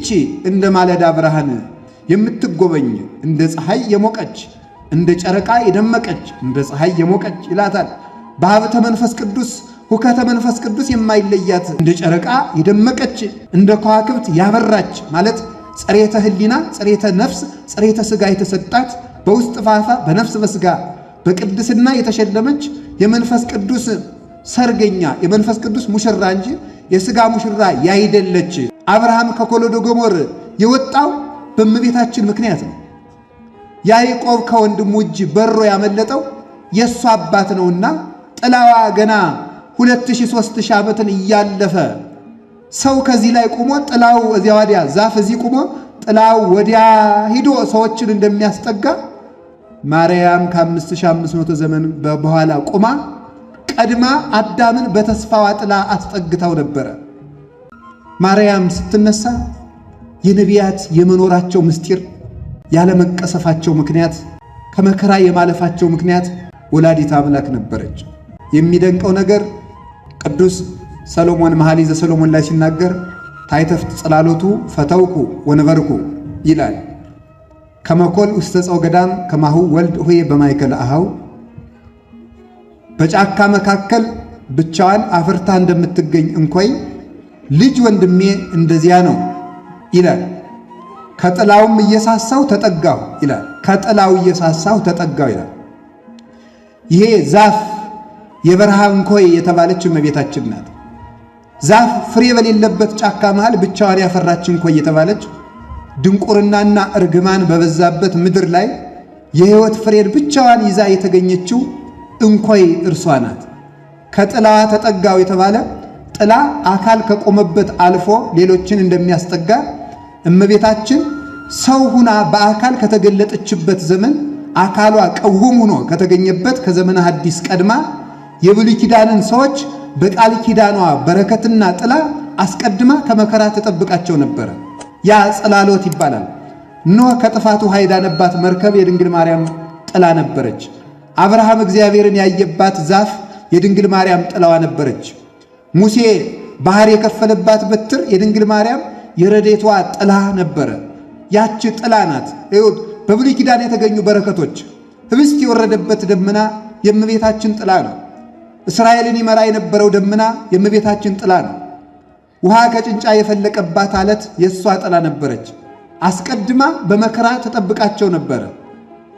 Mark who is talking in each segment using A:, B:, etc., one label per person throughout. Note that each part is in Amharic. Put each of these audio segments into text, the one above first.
A: ይቺ እንደ ማለዳ ብርሃን የምትጎበኝ እንደ ፀሐይ የሞቀች እንደ ጨረቃ የደመቀች እንደ ፀሐይ የሞቀች ይላታል። በሀብተ መንፈስ ቅዱስ ሁከተ መንፈስ ቅዱስ የማይለያት እንደ ጨረቃ የደመቀች እንደ ከዋክብት ያበራች ማለት ጽሬተ ሕሊና፣ ጽሬተ ነፍስ፣ ጽሬተ ሥጋ የተሰጣት በውስጥ ፋፋ በነፍስ በሥጋ በቅድስና የተሸለመች የመንፈስ ቅዱስ ሰርገኛ የመንፈስ ቅዱስ ሙሽራ እንጂ የሥጋ ሙሽራ ያይደለች። አብርሃም ከኮሎዶጎሞር የወጣው በእመቤታችን ምክንያት ነው። ያዕቆብ ከወንድሙ እጅ በሮ ያመለጠው የእሱ አባት ነውና ጥላዋ ገና 2000 3000 ዓመትን እያለፈ ሰው ከዚህ ላይ ቆሞ ጥላው እዚያ ወዲያ ዛፍ እዚህ ቆሞ ጥላው ወዲያ ሂዶ ሰዎችን እንደሚያስጠጋ ማርያም ከ5500 ዘመን በኋላ ቆማ ቀድማ አዳምን በተስፋዋ ጥላ አስጠግታው ነበረ። ማርያም ስትነሳ የነቢያት የመኖራቸው ምስጢር ያለመቀሰፋቸው ምክንያት ከመከራ የማለፋቸው ምክንያት ወላዲተ አምላክ ነበረች። የሚደንቀው ነገር ቅዱስ ሰሎሞን መኃልየ ዘሰሎሞን ላይ ሲናገር ታይተፍት ጽላሎቱ ፈተውኩ ወነበርኩ ይላል። ከመኮል ውስተ ዕፀው ገዳም ከማሁ ወልድ ሆዬ በማእከለ አኀው፣ በጫካ መካከል ብቻዋን አፍርታ እንደምትገኝ እንኮይ ልጅ ወንድሜ እንደዚያ ነው ይላል። ከጥላውም እየሳሳው ተጠጋሁ ይላል። ከጥላው እየሳሳሁ ተጠጋሁ ይላል። ይሄ ዛፍ የበረሃ እንኮይ የተባለች እመቤታችን ናት። ዛፍ ፍሬ በሌለበት ጫካ መሃል ብቻዋን ያፈራች እንኮይ የተባለች ድንቁርናና እርግማን በበዛበት ምድር ላይ የሕይወት ፍሬን ብቻዋን ይዛ የተገኘችው እንኮይ እርሷ ናት። ከጥላዋ ተጠጋው የተባለ ጥላ አካል ከቆመበት አልፎ ሌሎችን እንደሚያስጠጋ እመቤታችን ሰው ሁና በአካል ከተገለጠችበት ዘመን አካሏ ቀውም ሆኖ ከተገኘበት ከዘመነ ሐዲስ ቀድማ የብሉይ ኪዳንን ሰዎች በቃል ኪዳኗ በረከትና ጥላ አስቀድማ ከመከራ ተጠብቃቸው ነበረ። ያ ጽላሎት ይባላል። ኖህ ከጥፋት ውሃ የዳነባት መርከብ የድንግል ማርያም ጥላ ነበረች። አብርሃም እግዚአብሔርን ያየባት ዛፍ የድንግል ማርያም ጥላዋ ነበረች። ሙሴ ባህር የከፈለባት በትር የድንግል ማርያም የረዴቷ ጥላ ነበረ። ያቺ ጥላ ናት። በብሉይ ኪዳን የተገኙ በረከቶች ህብስት የወረደበት ደመና የእመቤታችን ጥላ ነው። እስራኤልን ይመራ የነበረው ደመና የእመቤታችን ጥላ ነው። ውሃ ከጭንጫ የፈለቀባት አለት የእሷ ጥላ ነበረች። አስቀድማ በመከራ ተጠብቃቸው ነበረ።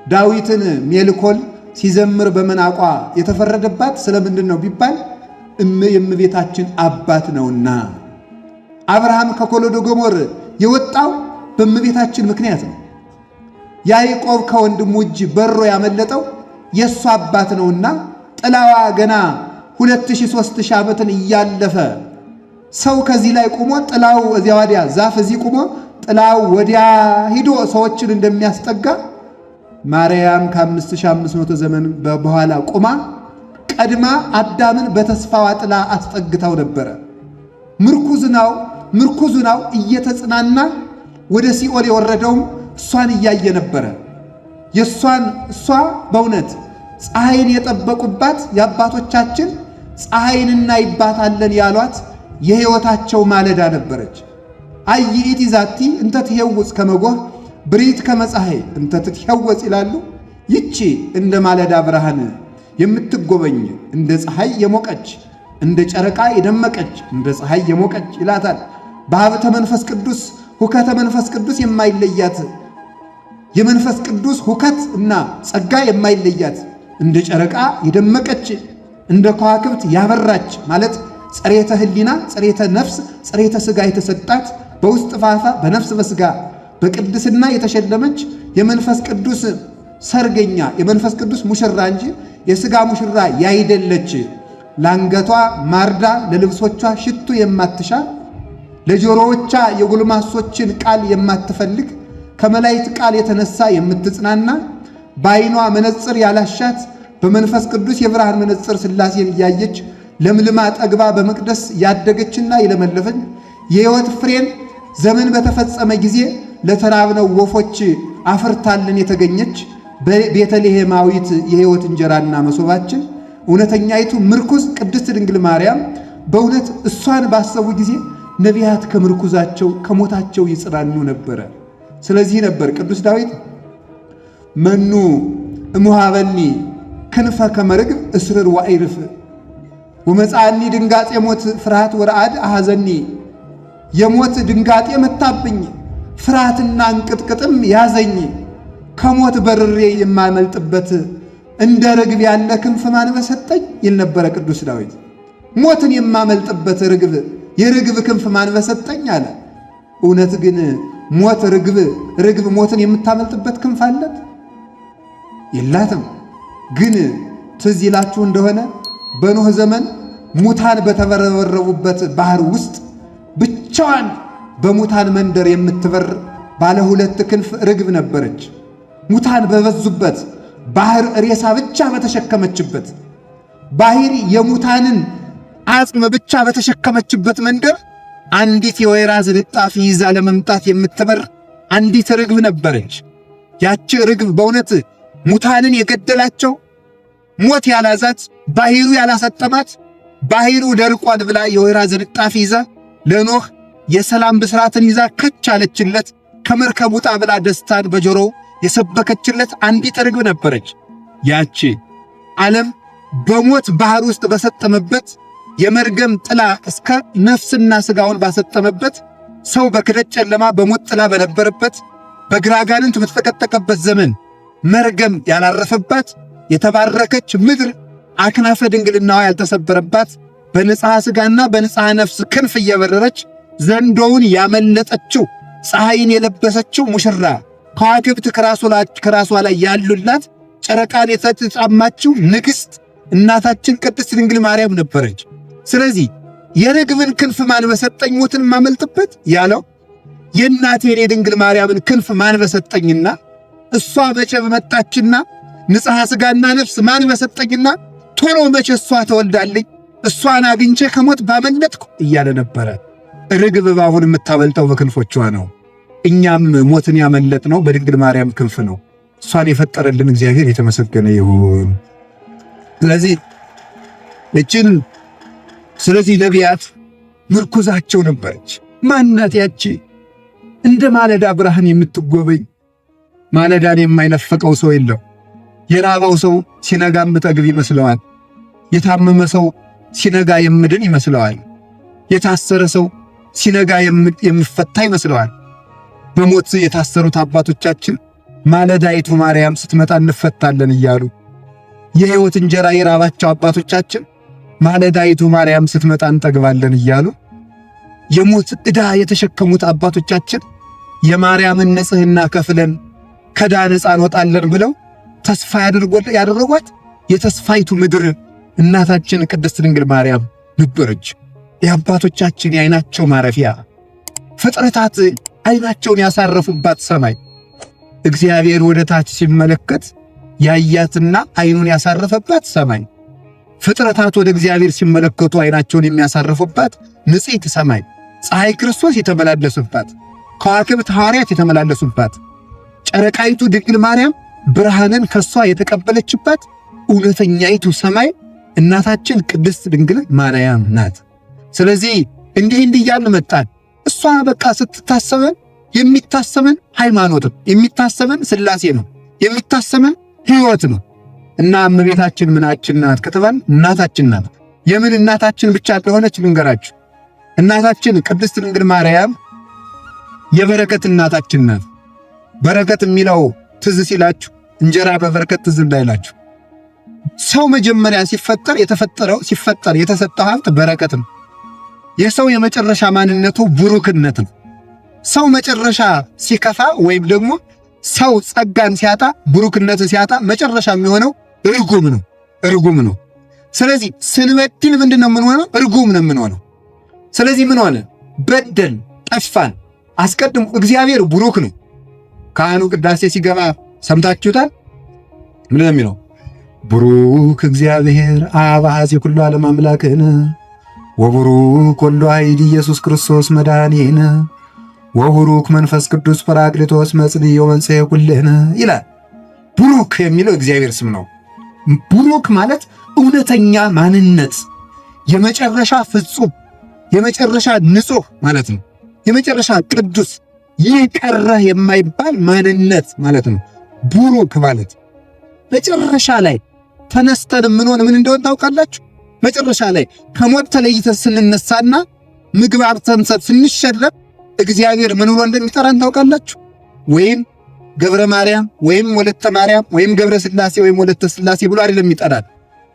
A: ዳዊትን ሜልኮል ሲዘምር በመናቋ የተፈረደባት ስለምንድን ነው ቢባል የእመቤታችን አባት ነውና። አብርሃም ከኮሎዶጎሞር የወጣው በእመቤታችን ምክንያት ነው። ያዕቆብ ከወንድሙ እጅ በሮ ያመለጠው የእሱ አባት ነውና ጥላዋ ገና 2000 3000 ዓመትን እያለፈ ሰው ከዚህ ላይ ቆሞ ጥላው እዚያ ወዲያ ዛፍ እዚህ ቆሞ ጥላው ወዲያ ሂዶ ሰዎችን እንደሚያስጠጋ ማርያም ከ5500 ዘመን በኋላ ቆማ ቀድማ አዳምን በተስፋዋ ጥላ አስጠግታው ነበረ። ምርኩዝናው ምርኩዝናው እየተጽናና ወደ ሲኦል የወረደውም እሷን እያየ ነበረ። የእሷን እሷ በእውነት ፀሐይን የጠበቁባት የአባቶቻችን ፀሐይን እናይባታለን ያሏት የሕይወታቸው ማለዳ ነበረች። አይኢቲ ዛቲ እንተ ትሄውፅ ከመጎህ ብሪት ከመፀሐይ እንተ ትትሄወፅ ይላሉ። ይቺ እንደ ማለዳ ብርሃን የምትጎበኝ እንደ ፀሐይ የሞቀች እንደ ጨረቃ የደመቀች እንደ ፀሐይ የሞቀች ይላታል። በሀብተ መንፈስ ቅዱስ ሁከተ መንፈስ ቅዱስ የማይለያት የመንፈስ ቅዱስ ሁከት እና ጸጋ የማይለያት እንደ ጨረቃ የደመቀች እንደ ከዋክብት ያበራች ማለት ጽሬተ ሕሊና፣ ጽሬተ ነፍስ፣ ጽሬተ ሥጋ የተሰጣት በውስጥ ፋፋ በነፍስ በሥጋ በቅድስና የተሸለመች የመንፈስ ቅዱስ ሰርገኛ የመንፈስ ቅዱስ ሙሽራ እንጂ የሥጋ ሙሽራ ያይደለች። ለአንገቷ ማርዳ ለልብሶቿ ሽቱ የማትሻ ለጆሮዎቿ የጎልማሶችን ቃል የማትፈልግ ከመላእክት ቃል የተነሳ የምትጽናና በዓይኗ መነጽር ያላሻት በመንፈስ ቅዱስ የብርሃን መነጽር ሥላሴን እያየች ለምልማ ጠግባ በመቅደስ ያደገችና የለመለፈች የሕይወት ፍሬን ዘመን በተፈጸመ ጊዜ ለተራብነው ወፎች አፍርታልን የተገኘች ቤተልሔማዊት የሕይወት እንጀራና መሶባችን እውነተኛይቱ ምርኩዝ ቅድስት ድንግል ማርያም በእውነት እሷን ባሰቡ ጊዜ ነቢያት ከምርኩዛቸው ከሞታቸው ይጽናኑ ነበረ። ስለዚህ ነበር ቅዱስ ዳዊት መኑ እሙሃበኒ ክንፈ ከመርግብ እስርር ዋይርፍ ወመጻኒ ድንጋጤ ሞት ፍርሃት ወረአድ አሐዘኒ። የሞት ድንጋጤ መታብኝ፣ ፍርሃትና እንቅጥቅጥም ያዘኝ። ከሞት በርሬ የማመልጥበት እንደ ርግብ ያለ ክንፍ ማን በሰጠኝ ይል ነበረ ቅዱስ ዳዊት። ሞትን የማመልጥበት ርግብ የርግብ ክንፍ ማን በሰጠኝ አለ። እውነት ግን ሞት ርግብ ርግብ ሞትን የምታመልጥበት ክንፍ አለት? የላትም። ግን ትዝ ይላችሁ እንደሆነ በኖህ ዘመን ሙታን በተበረበረቡበት ባህር ውስጥ ብቻዋን በሙታን መንደር የምትበር ባለ ሁለት ክንፍ ርግብ ነበረች። ሙታን በበዙበት ባህር ሬሳ ብቻ በተሸከመችበት ባህር የሙታንን አጽም ብቻ በተሸከመችበት መንደር አንዲት የወይራ ዝንጣፊ ይዛ ለመምጣት የምትበር አንዲት ርግብ ነበረች። ያቺ ርግብ በእውነት ሙታንን የገደላቸው ሞት ያላዛት ባህሩ ያላሰጠማት ባህሩ ደርቋል ብላ የወይራ ዝንጣፊ ይዛ ለኖህ የሰላም ብስራትን ይዛ ከች አለችለት። ከመርከብ ውጣ ብላ ደስታን በጆሮው የሰበከችለት አንዲት ርግብ ነበረች። ያቺ ዓለም በሞት ባህር ውስጥ በሰጠመበት የመርገም ጥላ እስከ ነፍስና ስጋውን ባሰጠመበት ሰው በክደት ጨለማ በሞት ጥላ በነበረበት በግራጋንንት በተጠቀጠቀበት ዘመን መርገም ያላረፈባት የተባረከች ምድር አክናፈ ድንግልናዋ ያልተሰበረባት በንጽሐ ሥጋና በንጽሐ ነፍስ ክንፍ እየበረረች ዘንዶውን ያመለጠችው ፀሐይን የለበሰችው ሙሽራ ከዋክብት ከራሷ ላይ ያሉላት ጨረቃን የተጫማችው ንግሥት እናታችን ቅድስት ድንግል ማርያም ነበረች። ስለዚህ የርግብን ክንፍ ማን በሰጠኝ ሞትን ማመልጥበት ያለው የእናቴን የድንግል ማርያምን ክንፍ ማን በሰጠኝና እሷ መቼ በመጣችና ንጽሐ ሥጋና ነፍስ ማን በሰጠኝና ቶሎ መቼ እሷ ተወልዳልኝ እሷን አግኝቼ ከሞት ባመለጥኩ እያለ ነበረ። ርግብ እባቡን የምታበልጠው በክንፎቿ ነው። እኛም ሞትን ያመለጥነው በድንግል ማርያም ክንፍ ነው። እሷን የፈጠረልን እግዚአብሔር የተመሰገነ ይሁን። ስለዚህ እችን ስለዚህ ነቢያት ምርኩዛቸው ነበረች። ማናት ያቺ እንደ ማለዳ ብርሃን የምትጎበኝ? ማለዳን የማይነፈቀው ሰው የለም። የራበው ሰው ሲነጋ የምጠግብ ይመስለዋል። የታመመ ሰው ሲነጋ የምድን ይመስለዋል። የታሰረ ሰው ሲነጋ የምፈታ ይመስለዋል። በሞት የታሰሩት አባቶቻችን ማለዳይቱ ማርያም ስትመጣ እንፈታለን እያሉ፣ የሕይወት እንጀራ የራባቸው አባቶቻችን ማለዳይቱ ማርያም ስትመጣ እንጠግባለን እያሉ፣ የሞት ዕዳ የተሸከሙት አባቶቻችን የማርያምን ንጽሕና ከፍለን ከዕዳ ነፃ እንወጣለን ብለው ተስፋ ያደረጓት የተስፋይቱ ምድር እናታችን ቅድስት ድንግል ማርያም ነበረች። የአባቶቻችን የዓይናቸው ማረፊያ፣ ፍጥረታት ዓይናቸውን ያሳረፉባት ሰማይ፣ እግዚአብሔር ወደ ታች ሲመለከት ያያትና ዓይኑን ያሳረፈባት ሰማይ፣ ፍጥረታት ወደ እግዚአብሔር ሲመለከቱ ዓይናቸውን የሚያሳርፉባት ንጽሕት ሰማይ፣ ፀሐይ ክርስቶስ የተመላለሱባት፣ ከዋክብት ሐዋርያት የተመላለሱባት፣ ጨረቃይቱ ድንግል ማርያም ብርሃንን ከሷ የተቀበለችባት እውነተኛይቱ ሰማይ እናታችን ቅድስት ድንግል ማርያም ናት። ስለዚህ እንዲህ እንዲህ እያልን መጣን። እሷ በቃ ስትታሰበን የሚታሰበን ሃይማኖትም የሚታሰበን ስላሴ ነው፣ የሚታሰበን ሕይወት ነው። እና እመቤታችን ምናችን ናት ከተባል እናታችን ናት። የምን እናታችን ብቻ እንደሆነች ልንገራችሁ። እናታችን ቅድስት ድንግል ማርያም የበረከት እናታችን ናት። በረከት የሚለው ትዝ ሲላችሁ እንጀራ በበረከት ትዝ እንዳይላችሁ። ሰው መጀመሪያ ሲፈጠር የተፈጠረው ሲፈጠር የተሰጠው ሀብት በረከት ነው። የሰው የመጨረሻ ማንነቱ ቡሩክነት ነው። ሰው መጨረሻ ሲከፋ ወይም ደግሞ ሰው ጸጋን ሲያጣ ቡሩክነት ሲያጣ መጨረሻ የሚሆነው እርጉም ነው፣ እርጉም ነው። ስለዚህ ስንበድል ምንድን ነው የምንሆነው? እርጉም ነው የምንሆነው። ስለዚህ ምን ሆነ? በደል፣ ጠፋን። አስቀድሞ እግዚአብሔር ቡሩክ ነው። ካህኑ ቅዳሴ ሲገባ ሰምታችሁታል። ምንድን ነው የሚለው? ቡሩክ እግዚአብሔር አብ አኃዜ ኩሉ ዓለም አምላክነ ወቡሩክ ወልዱ ዋሕድ ኢየሱስ ክርስቶስ መድኃኒነ ወቡሩክ መንፈስ ቅዱስ ጰራቅሊጦስ መጽንዒ ወመንጽሔ ኩልነ ይላል። ቡሩክ የሚለው እግዚአብሔር ስም ነው። ቡሩክ ማለት እውነተኛ ማንነት፣ የመጨረሻ ፍጹም፣ የመጨረሻ ንጹሕ ማለት ነው። የመጨረሻ ቅዱስ፣ ይህ ቀረህ የማይባል ማንነት ማለት ነው። ቡሩክ ማለት መጨረሻ ላይ ተነስተን የምንሆን ምን እንደሆን ታውቃላችሁ? መጨረሻ ላይ ከሞት ተለይተን ስንነሳና ምግባር ተንሰት ስንሸለም እግዚአብሔር ምን ብሎ እንደሚጠራን ታውቃላችሁ? ወይም ገብረ ማርያም ወይም ወለተ ማርያም ወይም ገብረ ስላሴ ወይም ወለተ ስላሴ ብሎ አይደለም የሚጠራን፣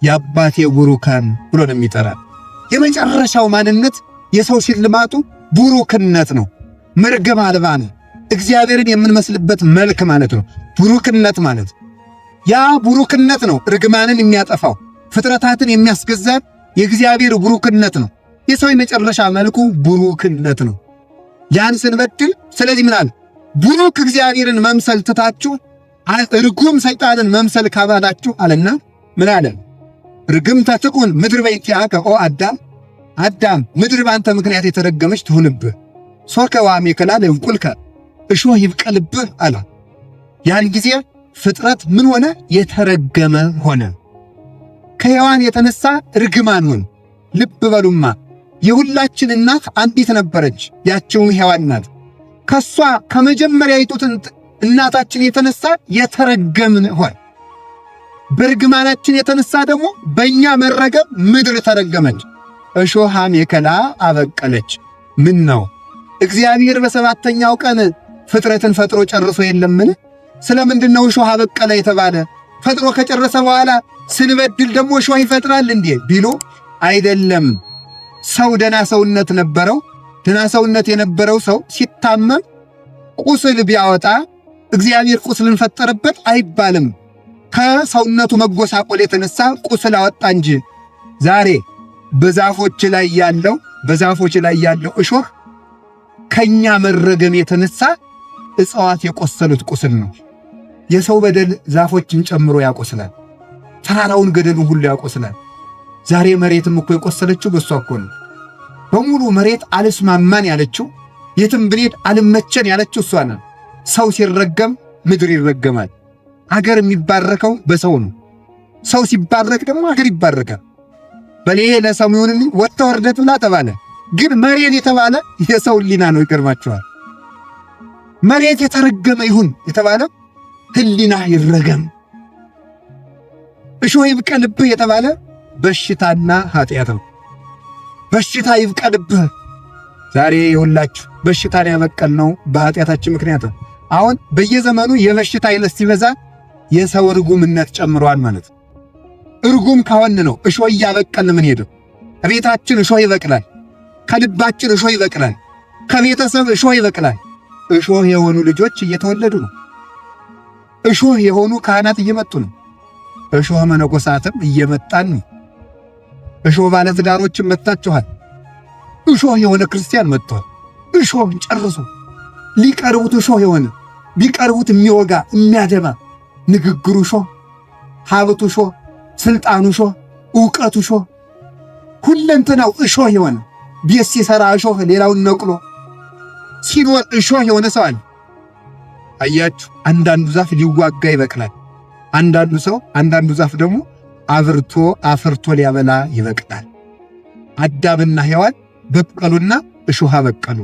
A: የአባቴ ቡሩካን ብሎ ነው የሚጠራን። የመጨረሻው ማንነት የሰው ሽልማቱ ቡሩክነት ነው። መርገም አልባ ነው። እግዚአብሔርን የምንመስልበት መልክ ማለት ነው። ቡሩክነት ማለት ያ ቡሩክነት ነው። ርግማንን የሚያጠፋው ፍጥረታትን የሚያስገዛን የእግዚአብሔር ቡሩክነት ነው። የሰው የመጨረሻ መልኩ ቡሩክነት ነው። ያን ስንበድል፣ ስለዚህ ምን አለ? ቡሩክ እግዚአብሔርን መምሰል ትታችሁ ርጉም ሰይጣንን መምሰል ካባላችሁ አለና ምን አለ? ርግምተ ትኩን ምድር በእንቲአከ ኦ አዳም፣ አዳም ምድር በአንተ ምክንያት የተረገመች ትሁንብህ፣ ሶከ ወአሜከላ ለይብቁልከ፣ እሾህ ይብቀልብህ አለ። ያን ጊዜ ፍጥረት ምን ሆነ? የተረገመ ሆነ። ከሔዋን የተነሳ ርግማን ሆነ። ልብ በሉማ የሁላችን እናት አንዲት ነበረች፣ ያችውም ሔዋን ናት። ከሷ ከመጀመሪያይቱ እናታችን የተነሳ የተረገምን ሆን። በርግማናችን የተነሳ ደግሞ በእኛ መረገም ምድር ተረገመች፣ እሾህ አሜከላ አበቀለች። ምን ነው እግዚአብሔር በሰባተኛው ቀን ፍጥረትን ፈጥሮ ጨርሶ የለምን? ስለምንድን ነው እሾህ አበቀለ የተባለ? ፈጥሮ ከጨረሰ በኋላ ስንበድል ደግሞ እሾህ ይፈጥራል እንዴ ቢሉ አይደለም። ሰው ደና ሰውነት ነበረው። ደና ሰውነት የነበረው ሰው ሲታመም ቁስል ቢያወጣ እግዚአብሔር ቁስልን ፈጠረበት አይባልም። ከሰውነቱ መጎሳቆል የተነሳ ቁስል አወጣ እንጂ። ዛሬ በዛፎች ላይ ያለው እሾህ ከኛ መረገም የተነሳ እጽዋት የቆሰሉት ቁስል ነው። የሰው በደል ዛፎችን ጨምሮ ያቆስላል። ተራራውን ገደሉን ሁሉ ያቆስላል። ዛሬ መሬትም እኮ የቆሰለችው በሷ እኮ ነው። በሙሉ መሬት አልስማማን ያለችው፣ የትም ብንሄድ አልመቸን ያለችው እሷ ናት። ሰው ሲረገም ምድር ይረገማል። አገር የሚባረከው በሰው ነው። ሰው ሲባረክ ደግሞ አገር ይባረካል። በሌ ለሰው ይሁንልኝ ወጥተህ ወርደህ ብላ ተባለ። ግን መሬት የተባለ የሰው ሕሊና ነው። ይገርማቸዋል። መሬት የተረገመ ይሁን የተባለ ሕሊና ይረገም። እሾህ ይብቀልብህ የተባለ በሽታና ኃጢአት ነው። በሽታ ይብቀልብህ። ዛሬ የሁላችሁ በሽታን ያበቀልነው በኃጢአታችን ምክንያት ነው። አሁን በየዘመኑ የበሽታ አይነት ሲበዛ የሰው እርጉምነት ጨምሯል ማለት ነው። እርጉም ከሆን ነው እሾህ እያበቀልን ምን ሄደው። ከቤታችን እሾህ ይበቅላል፣ ከልባችን እሾህ ይበቅላል፣ ከቤተሰብ እሾህ ይበቅላል። እሾህ የሆኑ ልጆች እየተወለዱ ነው። እሾህ የሆኑ ካህናት እየመጡ ነው። እሾህ መነኮሳትም እየመጣን ነው። እሾህ ባለትዳሮችም መጥታችኋል። እሾህ የሆነ ክርስቲያን መጥቷል። እሾህ ጨርሶ ሊቀርቡት እሾህ የሆነ ቢቀርቡት የሚወጋ የሚያደማ፣ ንግግሩ እሾህ፣ ሀብቱ እሾህ፣ ስልጣኑ እሾህ፣ እውቀቱ እሾህ፣ ሁለንተናው እሾህ የሆነ፣ ቤት ሲሰራ እሾህ ሌላውን ነቅሎ ሲኖር እሾህ የሆነ ሰው አለ። አያችሁ፣ አንዳንዱ ዛፍ ሊዋጋ ይበቅላል። አንዳንዱ ሰው አንዳንዱ ዛፍ ደግሞ አብርቶ አፍርቶ ሊያበላ ይበቅላል። አዳምና ሔዋን በቀሉና እሾህ አበቀሉ።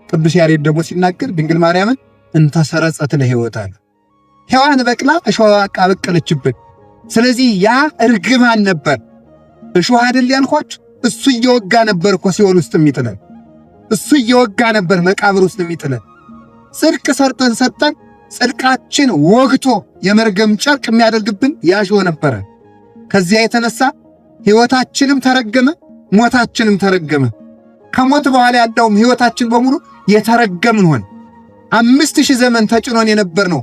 A: ቅዱስ ያሬድ ደግሞ ሲናገር ድንግል ማርያምን እንተሰረጸት ለሕይወት አለ። ሔዋን በቅላ እሾህ አበቀለችብን። ስለዚህ ያ እርግማን ነበር። እሾህ አይደል ያልኳችሁ? እሱ እየወጋ ነበር እኮ ሲኦል ውስጥ የሚጥለን፣ እሱ እየወጋ ነበር መቃብር ውስጥ የሚጥለን። ጽድቅ ሰርተን ሰርተን ጽድቃችን ወግቶ የመርገም ጨርቅ የሚያደርግብን ያ እሾህ ነበረ። ከዚያ የተነሳ ሕይወታችንም ተረገመ፣ ሞታችንም ተረገመ። ከሞት በኋላ ያለውም ሕይወታችን በሙሉ የተረገምን ሆን። 5000 ዘመን ተጭኖን የነበር ነው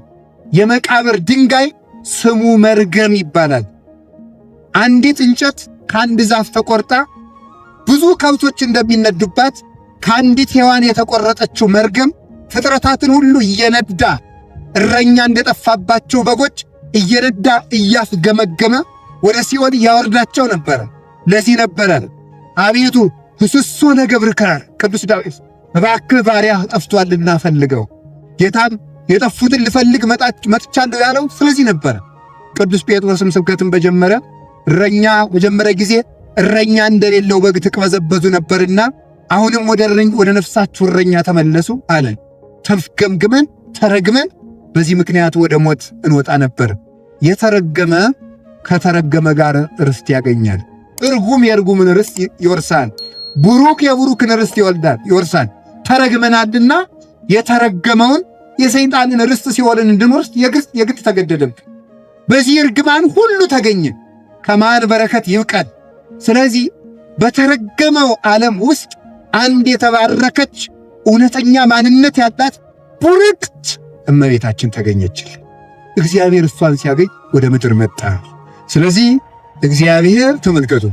A: የመቃብር ድንጋይ ስሙ መርገም ይባላል። አንዲት እንጨት ከአንድ ዛፍ ተቆርጣ ብዙ ከብቶች እንደሚነዱባት ከአንዲት ሔዋን የተቆረጠችው መርገም ፍጥረታትን ሁሉ እየነዳ፣ እረኛ እንደጠፋባቸው በጎች እየነዳ እያስገመገመ ወደ ሲኦል እያወርዳቸው ነበረ። ለዚህ ነበረ አቤቱ ህስሶ ለገብርከ ቅዱስ ዳዊት እባክህ ባሪያህ ጠፍቷልና ፈልገው። ጌታም የጠፉትን ልፈልግ መጥቻለሁ ያለው ስለዚህ ነበረ። ቅዱስ ጴጥሮስም ስብከትን በጀመረ እረኛ በጀመረ ጊዜ እረኛ እንደሌለው በግ ትቅበዘበዙ ነበርና አሁንም ወደ ነፍሳችሁ እረኛ ተመለሱ አለን። ተፍገምግመን ተረግመን በዚህ ምክንያት ወደ ሞት እንወጣ ነበር። የተረገመ ከተረገመ ጋር ርስት ያገኛል። እርጉም የእርጉምን ርስት ይወርሳል። ቡሩክ የቡሩክን ርስት ይወርሳል። ተረግመናልና የተረገመውን የሰይጣንን ርስት ሲኦልን እንድንወርስ የግድ ተገደደብን። በዚህ እርግማን ሁሉ ተገኘ። ከማን በረከት ይብቀል። ስለዚህ በተረገመው ዓለም ውስጥ አንድ የተባረከች እውነተኛ ማንነት ያላት ቡርክት እመቤታችን ተገኘችል። እግዚአብሔር እሷን ሲያገኝ ወደ ምድር መጣ። ስለዚህ እግዚአብሔር ተመልከቱ።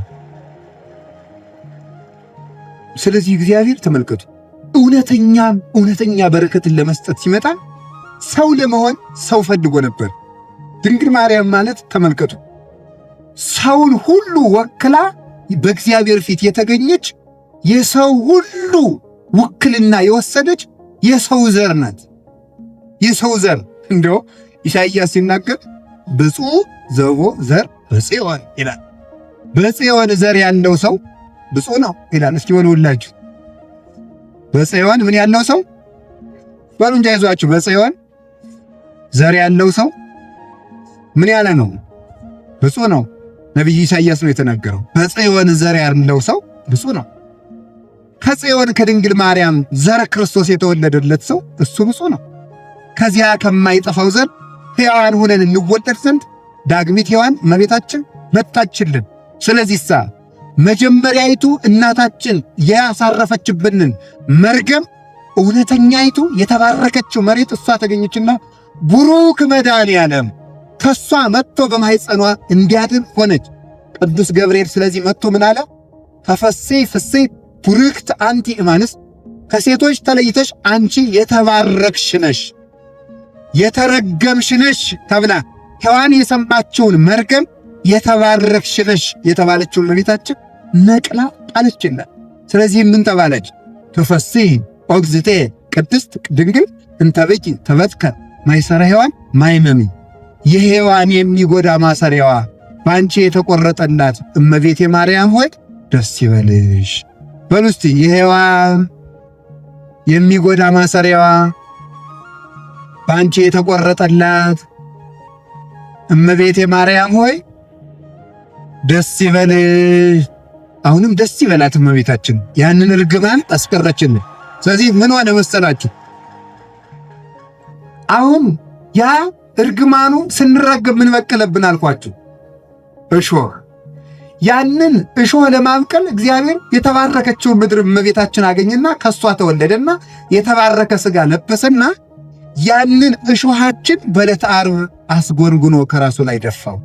A: ስለዚህ እግዚአብሔር ተመልከቱ፣ እውነተኛ እውነተኛ በረከትን ለመስጠት ሲመጣ ሰው ለመሆን ሰው ፈልጎ ነበር። ድንግል ማርያም ማለት ተመልከቱ፣ ሰውን ሁሉ ወክላ በእግዚአብሔር ፊት የተገኘች የሰው ሁሉ ውክልና የወሰደች የሰው ዘር ናት። የሰው ዘር እንደው ኢሳይያስ ሲናገር ብፁዕ ዘቦ ዘር በጽዮን ይላል። በጽዮን ዘር ያለው ሰው ብፁዕ ነው ይላል። እስኪ በሉ በጽዮን ምን ያለው ሰው በሉ እንጂ አይዟችሁ። በጽዮን ዘር ያለው ሰው ምን ያለ ነው? ብፁዕ ነው። ነቢዩ ኢሳይያስ ነው የተናገረው። በጽዮን ዘር ያለው ሰው ብፁዕ ነው። ከጽዮን ከድንግል ማርያም ዘር ክርስቶስ የተወለደለት ሰው እሱ ብፁዕ ነው። ከዚያ ከማይጠፋው ዘር ሕያዋን ሆነን እንወለድ ዘንድ ዳግሚት ሔዋን እመቤታችን መጣችልን። ስለዚህሳ መጀመሪያይቱ እናታችን ያሳረፈችብንን መርገም እውነተኛይቱ የተባረከችው መሬት እሷ ተገኘችና ቡሩክ መድኃኔዓለም ከሷ መጥቶ በማኅፀኗ እንዲያድር ሆነች። ቅዱስ ገብርኤል ስለዚህ መጥቶ ምን አለ? ተፈሥሒ ፍሥሕት ቡርክት አንቲ እምአንስት፣ ከሴቶች ተለይተሽ አንቺ የተባረክሽ ነሽ የተረገምሽ ነሽ ተብላ ሔዋን የሰማችውን መርገም የተባረክሽ ነሽ የተባለችውን እመቤታችን ነቅላ ጣለችላት። ስለዚህ ምን ተባለች? ተፈሥሒ ኦ እግዝእትየ ቅድስት ድንግል እንተ ብኪ ተበትከ ማይሰረ ሔዋን ማይመሚ፣ የሔዋን የሚጎዳ ማሰሪያዋ በአንቺ የተቆረጠላት እመቤቴ ማርያም ሆይ ደስ ይበልሽ። በሉ እስቲ የሔዋን የሚጎዳ ማሰሪያዋ በአንቺ የተቆረጠላት እመቤቴ ማርያም ሆይ ደስ ይበልሽ። አሁንም ደስ ይበላት እመቤታችን፣ ያንን እርግማን አስቀረችልን። ስለዚህ ምን ሆነ መሰላችሁ? አሁን ያ እርግማኑ ስንረግም ምን በቀለብን አልኳችሁ? እሾህ። ያንን እሾህ ለማብቀል እግዚአብሔር የተባረከችውን ምድር እመቤታችን አገኘና ከእሷ ተወለደና የተባረከ ሥጋ ለበሰና ያንን እሾሃችን በዕለተ ዓርብ አስጎንጉኖ ከራሱ ላይ ደፋው።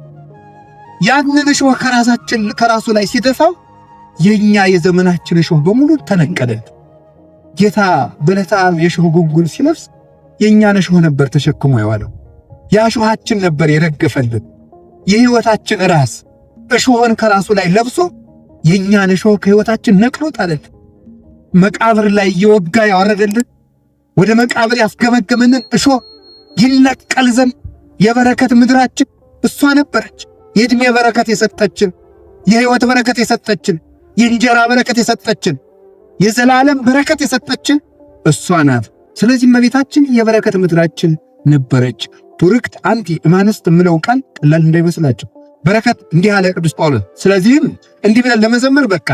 A: ያንን እሾህ ከራሳችን ከራሱ ላይ ሲደፋው የኛ የዘመናችን እሾህ በሙሉ ተነቀለን። ጌታ በዕለተ ዓርብ የእሾህ ጉንጉን ሲለብስ የእኛን እሾህ ነበር ተሸክሞ የዋለው። ያ እሾሃችን ነበር የረገፈልን። የሕይወታችን ራስ እሾህን ከራሱ ላይ ለብሶ የእኛን እሾህ ከሕይወታችን ነቅሎ ጣለልን። መቃብር ላይ እየወጋ ያወረደልን ወደ መቃብር ያስገመገመንን እሾህ ይነቀል ዘንድ የበረከት ምድራችን እሷ ነበረች። የዕድሜ በረከት የሰጠችን፣ የሕይወት በረከት የሰጠችን፣ የእንጀራ በረከት የሰጠችን፣ የዘላለም በረከት የሰጠችን እሷ ናት። ስለዚህ እመቤታችን የበረከት ምድራችን ነበረች። ቡርክት አንቲ እምአንስት የምለው ቃል ቀላል እንዳይመስላችሁ። በረከት እንዲህ አለ ቅዱስ ጳውሎስ። ስለዚህም እንዲህ ብለን ለመዘመር በቃ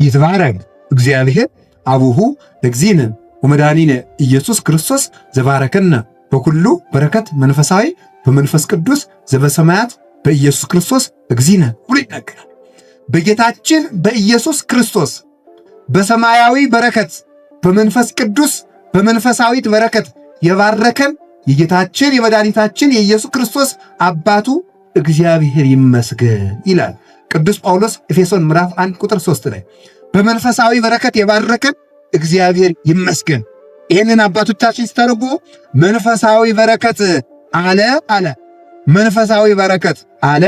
A: ይትባረክ እግዚአብሔር አቡሁ ለእግዚእነ ወመድኃኒነ ኢየሱስ ክርስቶስ ዘባረከነ በኩሉ በረከት መንፈሳዊ በመንፈስ ቅዱስ ዘበሰማያት በኢየሱስ ክርስቶስ እግዚእነ ብሎ ይናገራል። በጌታችን በኢየሱስ ክርስቶስ በሰማያዊ በረከት በመንፈስ ቅዱስ በመንፈሳዊት በረከት የባረከን የጌታችን የመድኃኒታችን የኢየሱስ ክርስቶስ አባቱ እግዚአብሔር ይመስገን ይላል ቅዱስ ጳውሎስ ኤፌሶን ምዕራፍ 1 ቁጥር 3 ላይ በመንፈሳዊ በረከት የባረከን እግዚአብሔር ይመስገን። ይህንን አባቶቻችን ሲተረጉሙ መንፈሳዊ በረከት አለ አለ መንፈሳዊ በረከት አለ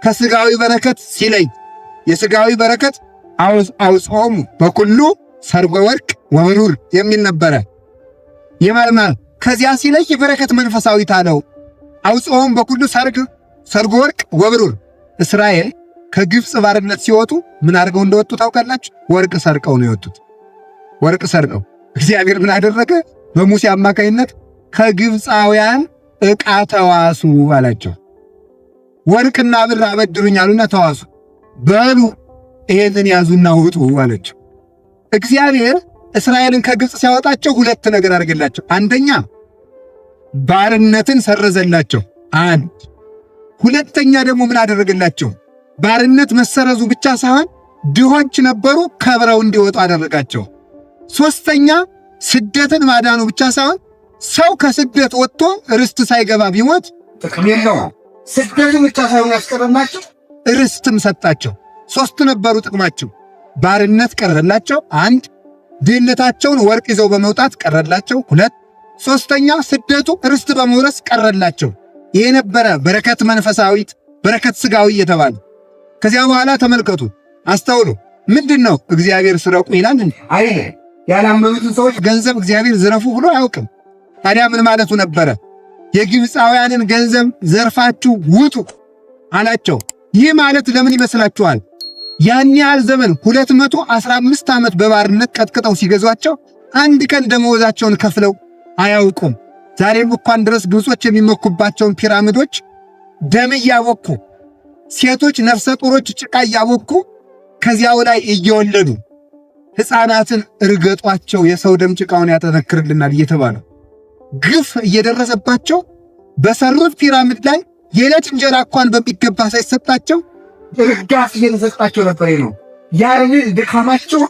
A: ከስጋዊ በረከት ሲለይ የስጋዊ በረከት አውጾሙ በኩሉ ሰርጎ ወርቅ ወብሩር የሚል ነበረ። የማልማል ከዚያ ሲለይ በረከት መንፈሳዊ አለው። አውጾሙ በኩሉ ሰርጎ ወርቅ ወብሩር። እስራኤል ከግብፅ ባርነት ሲወጡ ምን አድርገው እንደወጡ ታውቃላችሁ? ወርቅ ሰርቀው ነው የወጡት። ወርቅ ሰርቀው። እግዚአብሔር ምን አደረገ? በሙሴ አማካይነት ከግብፃውያን ዕቃ ተዋሱ አላቸው። ወርቅና ብር አበድሩኝ አሉና ተዋሱ። በሉ ይሄንን ያዙና ውጡ አለችው። እግዚአብሔር እስራኤልን ከግብፅ ሲያወጣቸው ሁለት ነገር አድርገላቸው። አንደኛ ባርነትን ሰረዘላቸው። አንድ ሁለተኛ ደግሞ ምን አደረገላቸው? ባርነት መሰረዙ ብቻ ሳይሆን ድሆች ነበሩ፣ ከብረው እንዲወጡ አደረጋቸው። ሶስተኛ ስደትን ማዳኑ ብቻ ሳይሆን ሰው ከስደት ወጥቶ ርስት ሳይገባ ቢሞት ጥቅም የለውም። ስደትን ብቻ ሳይሆን ያስቀረላቸው ርስትም ሰጣቸው። ሶስት ነበሩ ጥቅማቸው። ባርነት ቀረላቸው፣ አንድ ድህነታቸውን ወርቅ ይዘው በመውጣት ቀረላቸው፣ ሁለት ሶስተኛ ስደቱ ርስት በመውረስ ቀረላቸው። ይሄ ነበረ በረከት መንፈሳዊት በረከት ስጋዊ እየተባለ። ከዚያ በኋላ ተመልከቱ፣ አስተውሉ። ምንድን ነው እግዚአብሔር ስረቁ ይላል? አይ ያላመኑትን ሰዎች ገንዘብ እግዚአብሔር ዝረፉ ብሎ አያውቅም። ታዲያ ምን ማለቱ ነበረ? የግብፃውያንን ገንዘብ ዘርፋችሁ ውጡ አላቸው። ይህ ማለት ለምን ይመስላችኋል? ያን ያህል ዘመን 215 ዓመት በባርነት ቀጥቅጠው ሲገዟቸው አንድ ቀን ደመወዛቸውን ከፍለው አያውቁም። ዛሬም እንኳን ድረስ ግብጾች የሚመኩባቸውን ፒራሚዶች ደም እያቦኩ ሴቶች ነፍሰ ጡሮች ጭቃ እያቦኩ ከዚያው ላይ እየወለዱ ሕፃናትን እርገጧቸው የሰው ደም ጭቃውን ያጠነክርልናል እየተባለ ግፍ እየደረሰባቸው በሰሩት ፒራሚድ ላይ የዕለት እንጀራ እንኳን በሚገባ ሳይሰጣቸው ርጋፍ እየተሰጣቸው ነበር ነው። ያንን ድካማቸው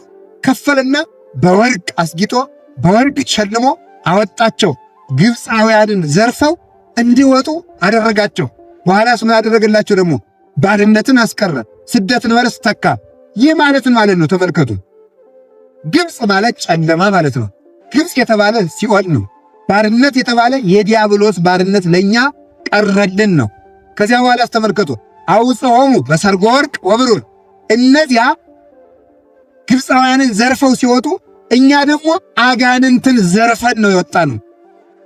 A: ከፈለና በወርቅ አስጊጦ በወርቅ ሸልሞ አወጣቸው። ግብፃውያንን ዘርፈው እንዲወጡ አደረጋቸው። በኋላስ ምን አደረገላቸው ደግሞ? ባርነትን አስቀረ፣ ስደትን በርስ ተካ። ይህ ማለትን ማለት ነው። ተመልከቱ፣ ግብፅ ማለት ጨለማ ማለት ነው። ግብፅ የተባለ ሲኦል ነው። ባርነት የተባለ የዲያብሎስ ባርነት ለእኛ ቀረልን ነው። ከዚያ በኋላስ ተመልከቱ፣ አውፅኦሙ በሰርጎ ወርቅ ወብሩር። እነዚያ ግብፃውያንን ዘርፈው ሲወጡ እኛ ደግሞ አጋንንትን ዘርፈን ነው የወጣነው።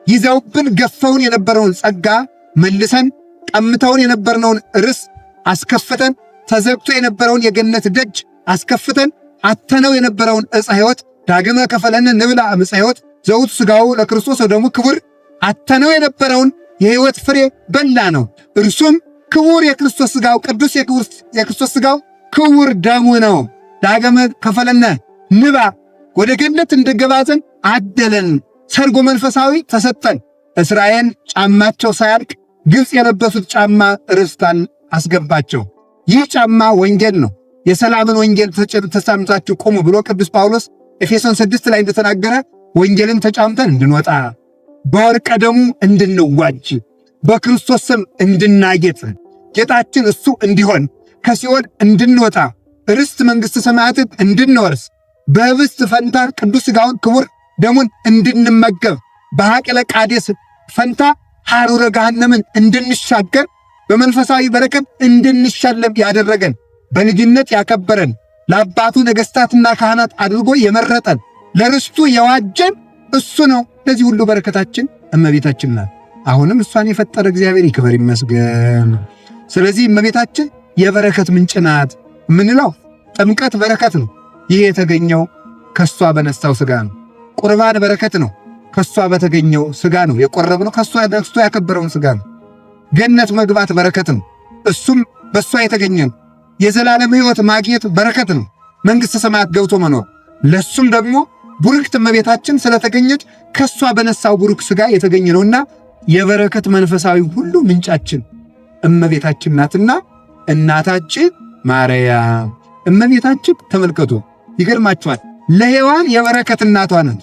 A: ይዘውብን ገፈውን የነበረውን ጸጋ መልሰን፣ ቀምተውን የነበርነውን ርስ አስከፍተን፣ ተዘግቶ የነበረውን የገነት ደጅ አስከፍተን፣ አተነው የነበረውን ዕፀ ሕይወት ዳግመ ከፈለነ ንብላ እምዕፀ ሕይወት ዘውቱ ሥጋው ለክርስቶስ ወደሙ ክቡር አተነው የነበረውን የሕይወት ፍሬ በላ ነው። እርሱም ክቡር የክርስቶስ ሥጋው ቅዱስ የክርስቶስ ሥጋው ክቡር ደሙ ነው። ዳግመ ከፈለነ ንባ ወደ ገነት እንድገባ ዘንድ አደለን። ሰርጎ መንፈሳዊ ተሰጠን። እስራኤል ጫማቸው ሳያልቅ ግብፅ የለበሱት ጫማ ርስታን አስገባቸው። ይህ ጫማ ወንጌል ነው። የሰላምን ወንጌል ተጫምታችሁ ቁሙ ብሎ ቅዱስ ጳውሎስ ኤፌሶን 6 ላይ እንደተናገረ ወንጌልን ተጫምተን እንድንወጣ በወርቀ ደሙ እንድንዋጅ በክርስቶስ ስም እንድናጌጥ ጌጣችን እሱ እንዲሆን ከሲኦል እንድንወጣ ርስት መንግሥተ ሰማያትን እንድንወርስ በህብስት ፈንታ ቅዱስ ሥጋውን ክቡር ደሙን እንድንመገብ በሐቅለ ቃዴስ ፈንታ ሐሩረ ገሃነምን እንድንሻገር በመንፈሳዊ በረከት እንድንሸለም ያደረገን በልጅነት ያከበረን ለአባቱ ነገሥታትና ካህናት አድርጎ የመረጠን ለርስቱ የዋጀን እሱ ነው። ለዚህ ሁሉ በረከታችን እመቤታችን ናት። አሁንም እሷን የፈጠረ እግዚአብሔር ይክበር ይመስገን። ስለዚህ እመቤታችን የበረከት ምንጭ ናት የምንለው ጥምቀት በረከት ነው። ይህ የተገኘው ከሷ በነሳው ስጋ ነው። ቁርባን በረከት ነው። ከሷ በተገኘው ስጋ ነው የቆረብነው። ከሷ ነስቶ ያከበረውን ስጋ ነው። ገነት መግባት በረከት ነው። እሱም በሷ የተገኘ ነው። የዘላለም ሕይወት ማግኘት በረከት ነው። መንግሥተ ሰማያት ገብቶ መኖር ለሱም ደግሞ ቡርክት እመቤታችን ስለተገኘች ከሷ በነሳው ቡሩክ ስጋ የተገኘ ነውና የበረከት መንፈሳዊ ሁሉ ምንጫችን እመቤታችን ናትና እናታችን ማርያም እመቤታችን ተመልከቱ፣ ይገርማችኋል። ለሔዋን የበረከት እናቷ ናት።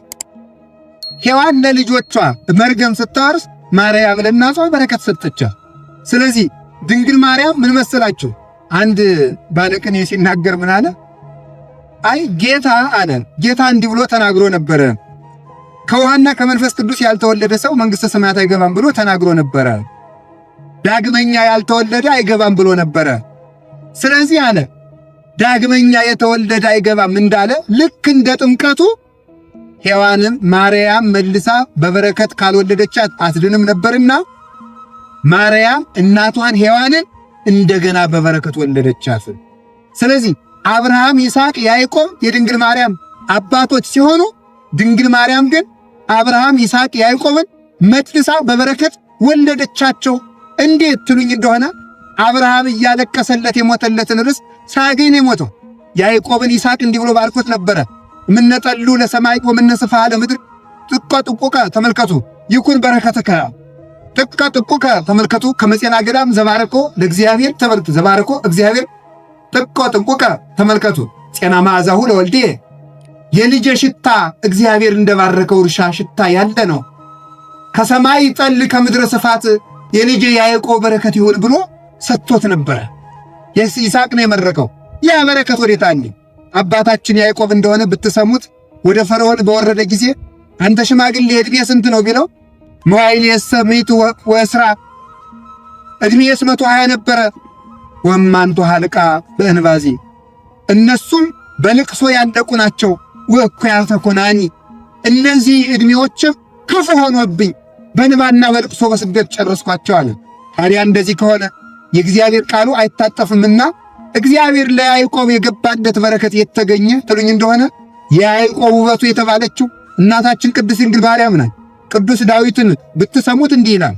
A: ሔዋን ለልጆቿ መርገም ስታወርስ ማርያም ለእናቷ በረከት ሰጠቻት። ስለዚህ ድንግል ማርያም ምን መሰላችሁ? አንድ ባለቅኔ ሲናገር ምን አለ? አይ ጌታ አለ፣ ጌታ እንዲህ ብሎ ተናግሮ ነበረ። ከውሃና ከመንፈስ ቅዱስ ያልተወለደ ሰው መንግሥተ ሰማያት አይገባም ብሎ ተናግሮ ነበረ። ዳግመኛ ያልተወለደ አይገባም ብሎ ነበረ። ስለዚህ አለ ዳግመኛ የተወለደ አይገባም እንዳለ ልክ እንደ ጥምቀቱ ሔዋንም ማርያም መልሳ በበረከት ካልወለደቻት አትድንም ነበርና ማርያም እናቷን ሔዋንን እንደገና በበረከት ወለደቻት። ስለዚህ አብርሃም፣ ይስሐቅ፣ ያዕቆብ የድንግል ማርያም አባቶች ሲሆኑ፣ ድንግል ማርያም ግን አብርሃም፣ ይስሐቅ፣ ያዕቆብን መጥልሳ በበረከት ወለደቻቸው። እንዴት ትሉኝ እንደሆነ አብርሃም እያለቀሰለት የሞተለትን ርስት ሳያገኝ ነው የሞተው። ያዕቆብን ይስሐቅ እንዲህ ብሎ ባርኮት ነበረ። እምነጠሉ ለሰማይ ወምነስፋ ለምድር ጥቀ ጥቁቀ ተመልከቱ፣ ይኩን በረከትከ ጥቀ ጥቁቀ ተመልከቱ። ከመጼና ገዳም ዘባረኮ ለእግዚአብሔር ተመልከቱ፣ ዘባረኮ እግዚአብሔር ጥቀ ጥንቁቀ ተመልከቱ። ጤና መዓዛሁ ለወልዴ የልጄ ሽታ እግዚአብሔር እንደባረከው እርሻ ሽታ ያለ ነው። ከሰማይ ጠል ከምድረ ስፋት የልጄ ያዕቆብ በረከት ይሁን ብሎ ሰጥቶት ነበረ። ይስሐቅ ነው የመረቀው። ያ በረከት ወዴት አለ? አባታችን ያዕቆብ እንደሆነ ብትሰሙት ወደ ፈርዖን በወረደ ጊዜ አንተ ሽማግሌ ዕድሜ ስንት ነው ቢለው መዋዕልየሰ ምእቱ ወእስራ ዕድሜስ 120 ነበረ። ወማንቱ ሀልቃ በእንባዚ እነሱም በልቅሶ ያለቁ ናቸው። ወእኩያተ ኮናኒ እነዚህ ዕድሜዎችም ክፉ ሆኖብኝ በንባና በልቅሶ በስደት ጨረስኳቸው አለ። ታዲያ እንደዚህ ከሆነ የእግዚአብሔር ቃሉ አይታጠፍምና እግዚአብሔር ለያዕቆብ የገባለት በረከት የተገኘ ትሉኝ እንደሆነ የያዕቆብ ውበቱ የተባለችው እናታችን ቅድስት ድንግል ማርያም ናት። ቅዱስ ዳዊትን ብትሰሙት እንዲህ ይላል፣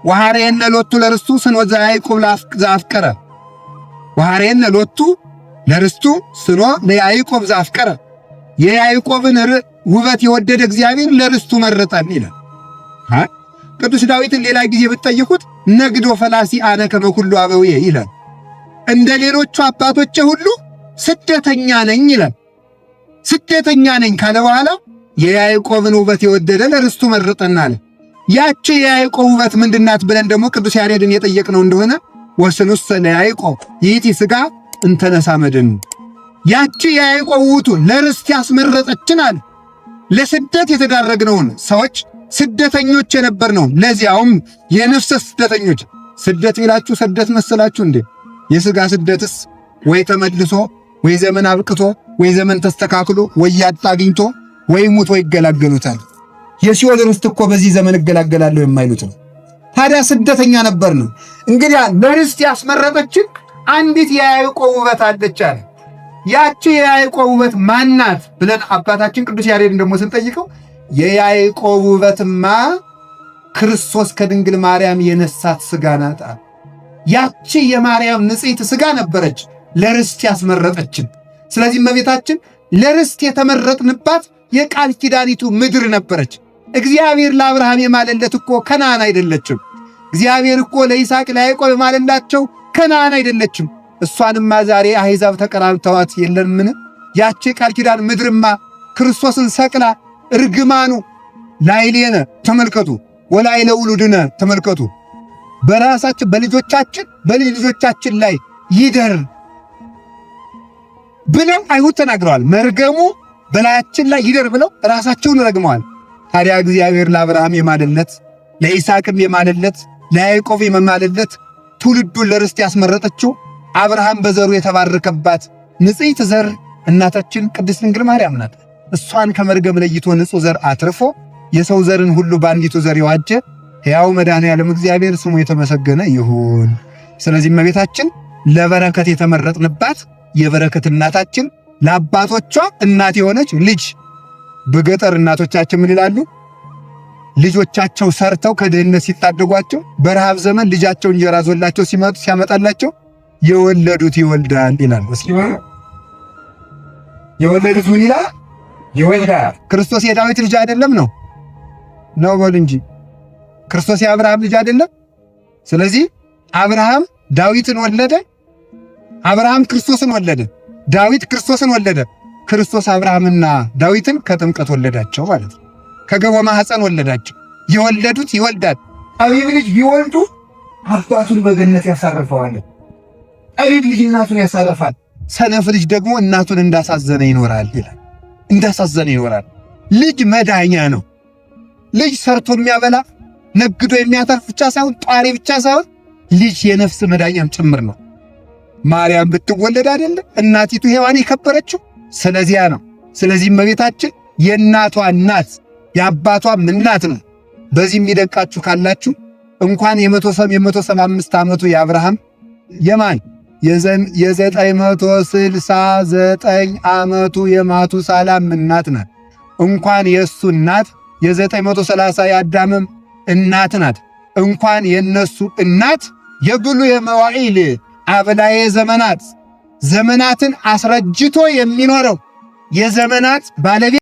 A: ወሐረየነ ሎቱ ለርስቱ ስኖ ዘያዕቆብ ዘአፍቀረ። ወሐረየነ ሎቱ ለርስቱ ስኖ ለያዕቆብ ዘአፍቀረ። የያዕቆብን ውበት የወደደ እግዚአብሔር ለርስቱ መረጠን ይላል። ቅዱስ ዳዊትን ሌላ ጊዜ ብትጠይቁት ነግዶ ፈላሲ አነ ከመ ኩሉ አበውየ ይላል። እንደ ሌሎቹ አባቶቼ ሁሉ ስደተኛ ነኝ ይላል። ስደተኛ ነኝ ካለ በኋላ የያዕቆብን ውበት የወደደ ለርስቱ መረጠን አለ። ያቺ የያዕቆብ ውበት ምንድናት ብለን ደግሞ ቅዱስ ያሬድን የጠየቅነው እንደሆነ ወስኑሰ ለያዕቆብ ይእቲ ሥጋ እንተነሳ መድን። ያቺ የያዕቆብ ውበቱ ለርስት ያስመረጠችን አለ። ለስደት የተዳረግነውን ሰዎች ስደተኞች የነበርነው ለዚያውም የነፍስ ስደተኞች። ስደት ቢላችሁ ስደት መሰላችሁ እንዴ? የሥጋ ስደትስ ወይ ተመልሶ ወይ ዘመን አብቅቶ ወይ ዘመን ተስተካክሎ ወይ ያጣ አግኝቶ ወይ ሙት ወይ ይገላገሉታል። የሲኦል ርስት እኮ በዚህ ዘመን እገላገላለሁ የማይሉት ነው። ታዲያ ስደተኛ ነበርን። እንግዲያ ለርስት ያስመረጠችን አንዲት የያዕቆብ ውበት አለች አለ። ያቺ የያዕቆብ ውበት ማናት ብለን አባታችን ቅዱስ ያሬድን ደግሞ ስንጠይቀው የያዕቆብ ውበትማ ክርስቶስ ከድንግል ማርያም የነሳት ሥጋ ናት። ያቺ የማርያም ንጽሕት ሥጋ ነበረች ለርስት ያስመረጠችን። ስለዚህ እመቤታችን ለርስት የተመረጥንባት የቃል ኪዳኒቱ ምድር ነበረች። እግዚአብሔር ለአብርሃም የማለለት እኮ ከነዓን አይደለችም። እግዚአብሔር እኮ ለይስሐቅ ለያዕቆብ የማለላቸው ከነዓን አይደለችም። እሷንማ ዛሬ አሕዛብ ተቀራምተዋት የለምን? ያቺ የቃል ኪዳን ምድርማ ክርስቶስን ሰቅላ እርግማኑ ላዕሌነ ተመልከቱ፣ ወላዕለ ውሉድነ ተመልከቱ፣ በራሳችን በልጆቻችን በልጅ ልጆቻችን ላይ ይደር ብለው አይሁድ ተናግረዋል። መርገሙ በላያችን ላይ ይደር ብለው ራሳቸውን ረግመዋል። ታዲያ እግዚአብሔር ለአብርሃም የማለለት ለይስሐቅም የማለለት ለያዕቆብ የማለለት ትውልዱን ለርስት ያስመረጠችው አብርሃም በዘሩ የተባረከባት ንጽሕት ዘር እናታችን ቅድስት ድንግል ማርያም ናት። እሷን ከመርገም ለይቶ ንጹሕ ዘር አትርፎ የሰው ዘርን ሁሉ በአንዲቱ ዘር የዋጀ ሕያው መድኃኔዓለም እግዚአብሔር ስሙ የተመሰገነ ይሁን። ስለዚህ እመቤታችን ለበረከት የተመረጥንባት የበረከት እናታችን ለአባቶቿ እናት የሆነች ልጅ። በገጠር እናቶቻችን ምን ይላሉ? ልጆቻቸው ሰርተው ከድህነት ሲታደጓቸው በረሃብ ዘመን ልጃቸው እንጀራ ዞላቸው ሲመጡ ሲያመጣላቸው የወለዱት ይወልዳል ይላል። እስኪ የወለዱት ምን ይላል? ይወልዳል። ክርስቶስ የዳዊት ልጅ አይደለም ነው ነው በሉ እንጂ ክርስቶስ የአብርሃም ልጅ አይደለም። ስለዚህ አብርሃም ዳዊትን ወለደ። አብርሃም ክርስቶስን ወለደ። ዳዊት ክርስቶስን ወለደ። ክርስቶስ አብርሃምና ዳዊትን ከጥምቀት ወለዳቸው ማለት ነው። ከገቦ ማኅፀን ወለዳቸው። የወለዱት ይወልዳል። ጠቢብ ልጅ ቢወልዱ አባቱን በገነት ያሳርፈዋል። ጠቢብ ልጅ እናቱን ያሳርፋል። ሰነፍ ልጅ ደግሞ እናቱን እንዳሳዘነ ይኖራል ይላል። እንዳሳዘነ ይኖራል። ልጅ መዳኛ ነው። ልጅ ሰርቶ የሚያበላ ነግዶ የሚያተርፍ ብቻ ሳይሆን ጧሪ ብቻ ሳይሆን ልጅ የነፍስ መዳኛም ጭምር ነው። ማርያም ብትወለድ አይደለ እናቲቱ ሔዋን የከበረችው? ስለዚያ ነው። ስለዚህ እመቤታችን የእናቷ እናት የአባቷም እናት ነው። በዚህ የሚደንቃችሁ ካላችሁ እንኳን የ175 ዓመቱ የአብርሃም የማን የ969 ዓመቱ የማቱሳላም እናት ናት። እንኳን የእሱ እናት የ930 የአዳምም እናት ናት። እንኳን የነሱ እናት የብሉየ መዋዕል አብላዬ ዘመናት ዘመናትን አስረጅቶ የሚኖረው የዘመናት ባለቤት